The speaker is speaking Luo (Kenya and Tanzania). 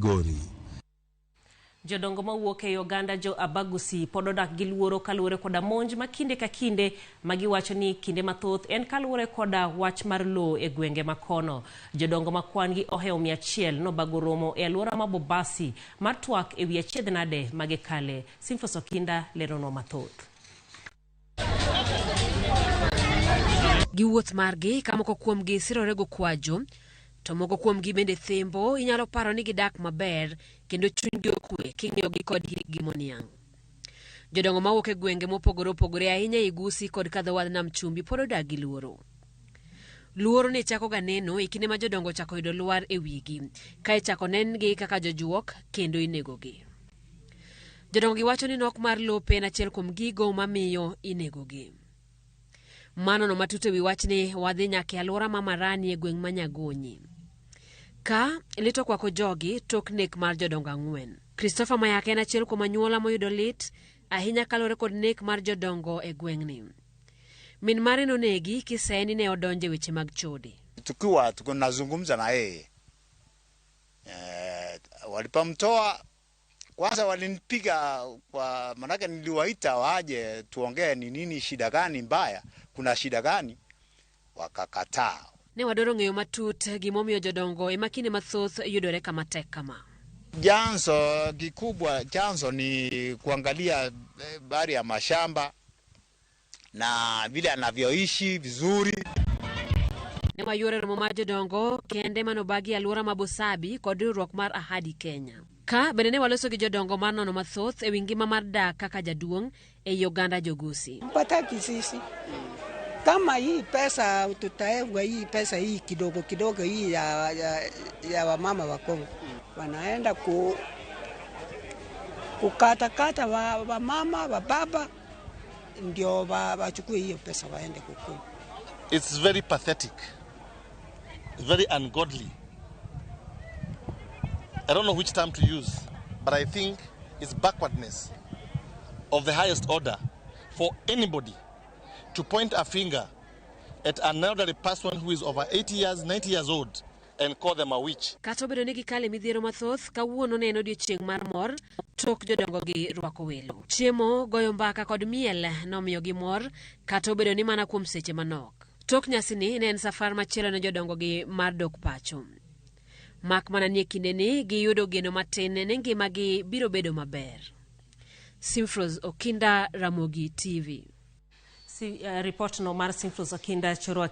Migori. Jodongo mawuok ei oganda jo Abagusi pod odak gi luoro kaluwore koda monj ma kinde ka kinde ma giwacho ni kinde mathoth en kaluwore koda wach mar lowo e gwenge ma kono. Jodongo ma kwan gi ohewo 100 nobago romo e alwora ma Bobasi mar twak e wi achiedh nade ma gikale. Simfos Okinda leronwa mathoth. Gi wuoth margi ka moko kuomgi sirore gokwaju to moko kuomgi bende thimbo inyalo paro ni gidak maber kendo chunygi okwe king'iyogi kod hikgi moniang'. Jodongo mawuok e gwenge mopogore opogore ahinya e Gusii kod kadho wadh nam chumbi pod odak gi luoro. Luoro ne chako ga neno e kinde ma jodongo ochako yudo lwar e wigi, ka ichako nen-gi kaka jojuok kendo inegogi. Jodongo gi wacho ni nok mar lope en achiel kuom gigo mamiyo inegogi. Manono matut e wi wachni wadhi nyaka e alwora ma Marani e gweng' ma Nyagonyi. Ka lit okwako jogi tok nek mar jodongo ang'wen. Christopher Mayaka en achiel kuom anyuola moyudo lit ahinya kaluwore kod nek mar jodongo e gweng'ni. Min mare nonegi kiseye ni ne odonjo e weche mag chode. Tukiwa tunazungumza na yeye walipomtoa kwanza walinipiga kwa manake, niliwaita waje tuongee ni nini, shida gani mbaya, kuna shida gani, wakakataa. Ne wadwaro ng'eyo matut gimomiyo jodongo ema kinde mathoth yudore kama tek kama. Chanzo kikubwa, chanzo ni kuangalia bari ya mashamba na vile anavyoishi vizuri. Ne wayuoro romo mar jodongo kende manobagi e alwora ma Bosabi kod riwruok mar Ahadi Kenya. Ka bende ne waloso gi jodongo mar nono mathoth e wi ngima mar dak kaka jaduong' ei oganda Jogusi. Wataki sisi kama hii pesa tutaegwa hii pesa hii kidogo kidogo hii ya wamama wa Kongo wanaenda kukatakata wamama wa baba ndio wachukue hiyo pesa waende kukula. It's very pathetic, very ungodly. I don't know which term to use, but I think it's backwardness of the highest order for anybody to point a finger at an elderly person who is over 80 years, 90 years old and call them a witch. Kata obedo ni gikale midhiero mathoth, kawuono ne en odiechieng' mar mor tok jodongo gi rwako welo. Chiemo, goyo mbaka kod miel nomiyogi mor kata obedo ni mana kuom seche manok. Tok nyasini ne en safar machielo ne jodongo gi mar dok pacho. Mak mana ni e kindeni giyudo geno matin ni ngimagi biro bedo maber. Simfros Okinda, Ramogi TV. Si, report no mar Simfros Okinda choro.